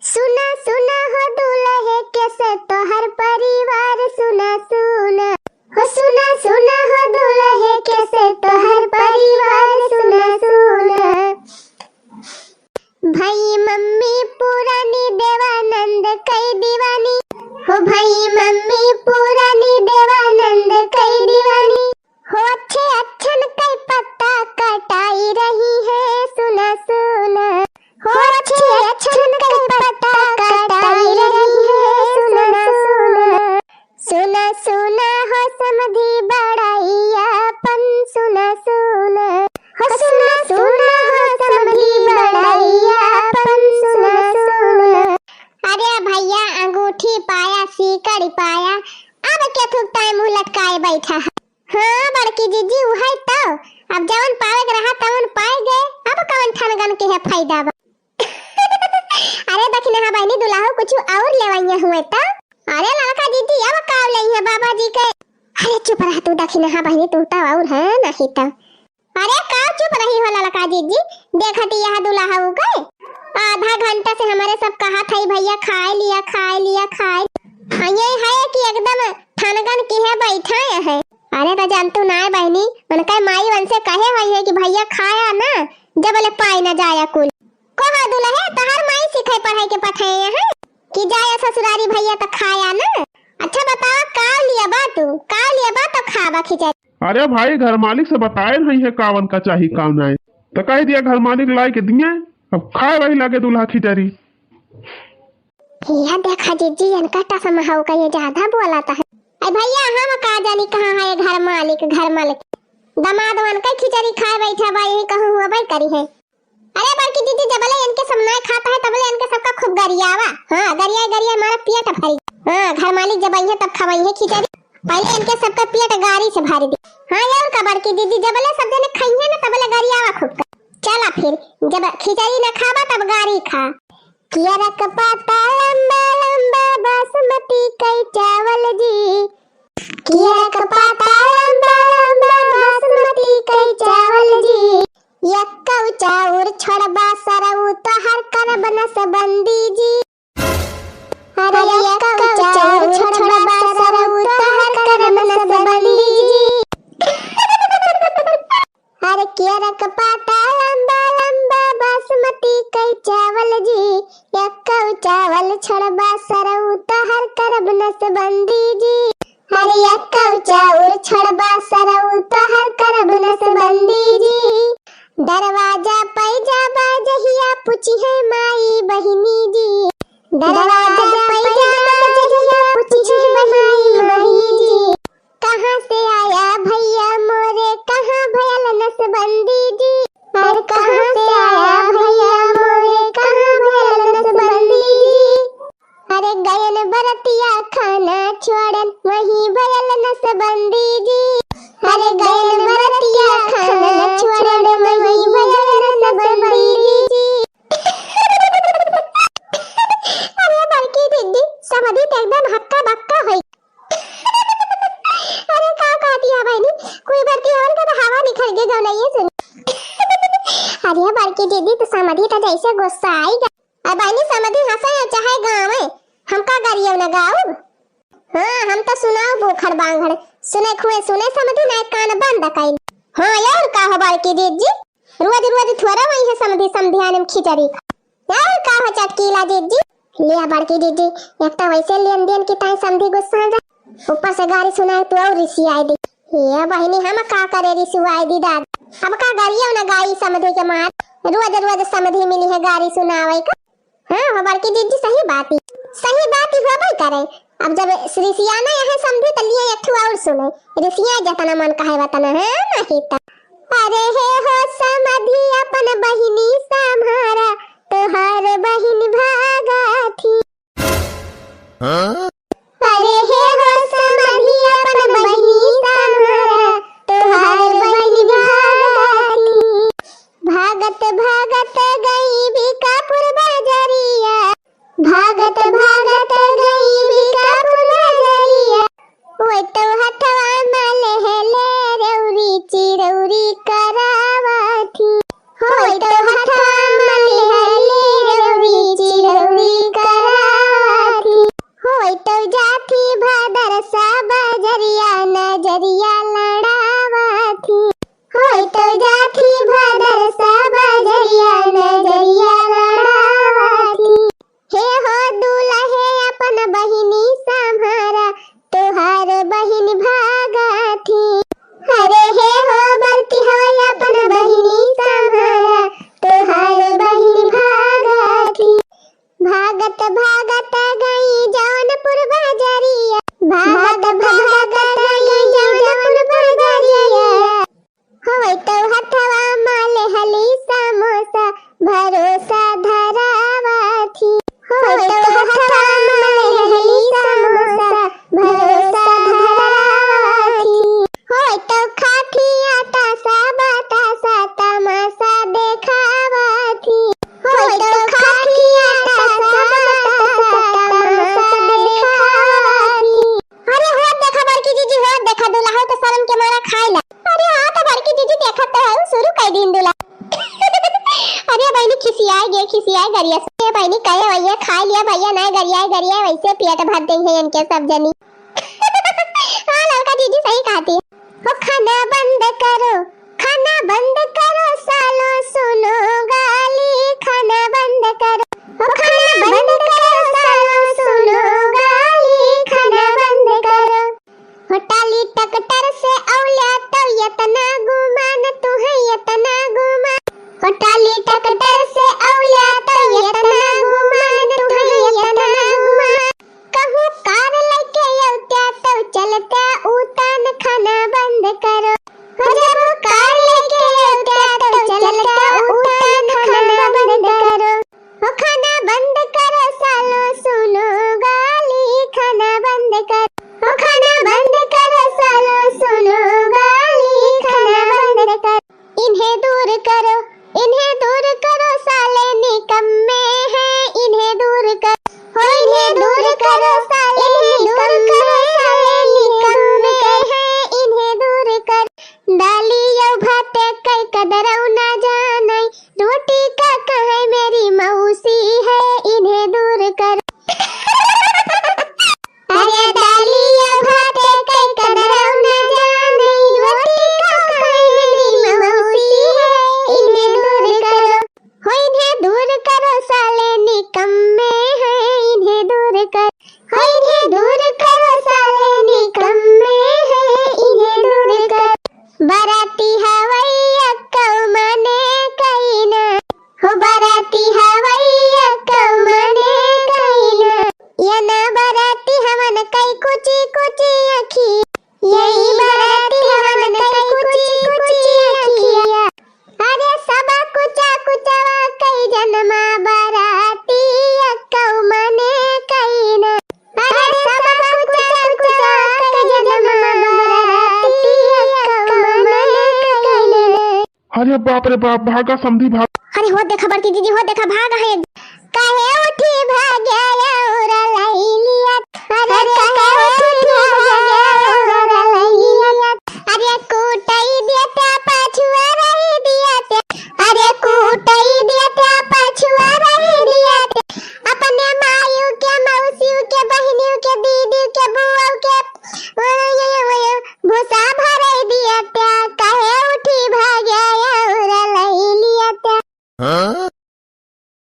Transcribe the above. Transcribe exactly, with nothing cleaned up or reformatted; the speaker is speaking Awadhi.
सुना सुना हो दुलहे के से तोहर परिवार, सुना सुना हो, सुना सुना हो दुलहे के से तोहर परिवार, सुना सुना। भई मम्मी पुरानी देवानंद कई दीवानी, हो भई मम्मी पुरानी देवानंद कई दीवानी। हो अच्छे अच्छन कई पत्ता कटाई रही है, सुना सुना। हो अच्छे अच्छन कई पत्ता कटाई रही है, सुना सुना। सुना सुना हो समधी बड़ाई आपन, सुना सुना। हो सुना सुना हो समधी बड़ाई आपन, सुना सुना। अरे भैया, अंगूठी पाया, सीकड़ी पाया, अब के थुकताए मुँह लटकाए बैठा है। हाँ बड़की जीजी, उहै तो। अब जवन पावे के रहा तवन पाए गए, अब कवन ठनगन के है फायदा बा। अरे दखिनहा बहिनी, दुलहू कुछ और लेवइया हुए तो। अरे ललका जीजी, अब का लेई है बाबा जी के? अरे चुप रह तू दखिनहा बहिनी, तू तो और है नहीं तो। अरे का चुप रही हो ललका जीजी, देखती यह दुलहू के आधा घंटा से हमरे सब कहत है भैया खाए लिया, खाए लिया, खाए। हाँ, ये है कि एकदम ठनगन के है बैठा है। अरे त जानतू नाय बहिनी, उनका माई उनसे कहे हुई है कि भैया खाया ना, जब ले पाई ना जाया कुल। कहो दुलहे, तोहर माई सिखाई पढ़ाई के पठाए हैं कि जाया ससुरारी भैया त खाया ना। अच्छा बतावा, का लिया बा तू, का लिया बा तो खाबा खिचड़ी। अरे भाई, घर मालिक से बताए नहीं है कावन का चाही, कावन नाय, तो कह दिया घर मालिक लाए के दिए, अब खाए वही लगे दुलहा खिचड़ी। यह देखा जीजी, इनका टसम हो का ये ज्यादा बोला था। अरे भैया, हम का जानी कहाँ है घर मालिक, घर मालिक। दमाद वन का खिचड़ी खाए बैठा बा, यही कहूँ हुआ भाई करी है। अरे बड़की जीजी, जबले इनके सब नाय खाता है, तबले इनके सबका खूब गरियावा। हाँ, गरिया गरिया हमारा पेट भरी। हाँ, घर मालिक जब आई है तब खवाई है खिचड़ी। पहले इनके सबका पेट गारी से भर दी। हाँ यार का बड़की जीजी, जबले सब जने खाई है ना, तबले गरियावा खूब कर। चला फिर, जब खिचड़ी न खाबा तब गारी खा। कियरक पाता लंबा लंबा बासमती कई चावल जी। कियरक पाता लंबा लंबा बासमती कई चावल जी। यक्कौ चाउर छोड़बा सरऊ तोहर करब नसबंदी जी। अरे यक्कौ चाउर छोड़बा सरऊ तोहर करब नसबंदी जी। अरे कियरक पाता लंबा लंबा बासमती कई चावल जी, यक्कौ चावल छोड़बा सरऊ तोहर करब नसबंदी जी। अरे यक्कौ चाउर छोड़बा सरऊ तोहर करब नसबंदी जी। दरवाजा पै जाबा जहिया पूछी है माई बहिनी जी। दरवाजा पै जाबा जहिया पूछी है माई बहिनी जी। कहाँ से आया भैया मोरे, कहाँ भयल नसबंदी जी? अरे कहाँ से आया भैया मोरे, कहाँ भयल नसबंदी जी? अरे गयन बरतिया खाना छोड़न, वहीं भयल नसबंदी जी। अरे गयन बरतिया खाना छोड़न, वहीं भयल नसबंदी जी। अरे बड़की दीदी, समधी तो एकदम हक्का बक्का होई। अरे का कहती है बहिनी, कोई बरती हवन का तो हवा निकल के गौनइये सुन। अरे बड़की दीदी, तो समधी तो जैसे गुस्सा आई गा। अब बहिनी समधी हंसे चाहे गावे, हमका गरियो न गाउब। हाँ, हम तो सुनाउब उखड़ बांगड़, सुने खुए सुने समधी, नाय कान बंद कइल। हाँ यार, का हो बड़की दीदी, रोज रोज थोड़ा वही है समधी समधियान में खिचड़ी खा। यार का हो चटकीला जीजी? लिया बड़की जीजी, एक तो वैसे लेन देन की ताई समधी गुस्सा जा, ऊपर से गारी सुनाए तू और रिसियाए दी। ये बहिनी हम का करे रिसियाए दी दाद। अब का गरियो न गाई समधी के मार, रोज रोज समधी मिली है गारी सुनावे का। हाँ हो बड़की जीजी सही बात ही, सही बात ही होबे करे। अब जब रिसियाना यहाँ समधी त लिया एक ठू और सुने, रिसिया जतना मन कहे वतना है नहीं त। अरे हे हो समधी अपन बहिनी सम्हारा, तोहार बहिन भागा थी। हाँ? अरे हे हो समधी अपन बहिनी सम्हारा, तोहार बहिन भागा थी। भागत भागत गई बीकापुर बाजरिया, भागत भागत गई बीकापुर बाजरिया। ओए तो हथवा में लेहले रौरी चिरौरी करावा थी। ओए तो हथवा में लेहले रौरी चिरौरी खिसियाए गे, खिसियाए गरिया से। ए बहिनी, कहे वही खाए लिया भैया, नाहीं गरियाए, गरियाए वैसे पेट भर देइहैं इनके सब जनी। हाँ, ललका जीजी सही कहती है। हो खाना बंद करो, खाना बंद करो सालो, सुनो गाली, खाना बंद करो। हो खाना बंद करो सालो, सुनो गाली, खाना बंद करो। हो टाली टकटर से औल्या तो यतना गुमान, तुहैं यतना गुमान। हो टाली टकटर से औल्या तो यतना गुमान, तुहैं यतना गुमान। कहूँ कार लइके औत्या तो चलत्या उतान, खाना बंद करो। हो जब कार लइके औत्या तो चलत्या उतान, खाना बंद करो। हो खाना बंद करो सालो, सुनो गाली, खाना बंद करो। हो खाना बंद करो सालो, सुनो गाली, खाना बंद करो। इन्हें दूर करो, इन्हें दूर करो, साले निकम्मे हैं, इन्हें दूर करो। हो इन्हें दूर करो, साले निकम्मे हैं, इन्हें दूर करो। दाली अउ भाते कई कदरौ ना जानै, रोटी का कहै मेरी मौसी है, इन्हें दूर करो। अरे दाली अउ भाते कई कदरौ ना जानै, रोटी का कहै मेरी मौसी है, इन्हें दूर करो। हो इन्हें दूर करो, साले निकम्मे हैं, इन्हें दूर करो। हो इन्हें दूर करो, साले निकम्मे हैं, इन्हें दूर करो। बराती हवै अक्कौ मने कइना, हो बराती हवै अक्कौ मने कइना। यना बराती हवन कई कुची कुची अखी, यही बराती हवन कई कुची कुची अखिया। अरे सबा कुचा कुचवा कई जनमा बराती अक्कौ मने कइना। अरे सबा कुचा कुचवा कई जनमा बराती अक्कौ मने कइना। अरे बाप रे बाप, भागा समधी भाग। अरे हो देखा बड़की जीजी, हो देखा भागा है। काहे उठी भाग्या या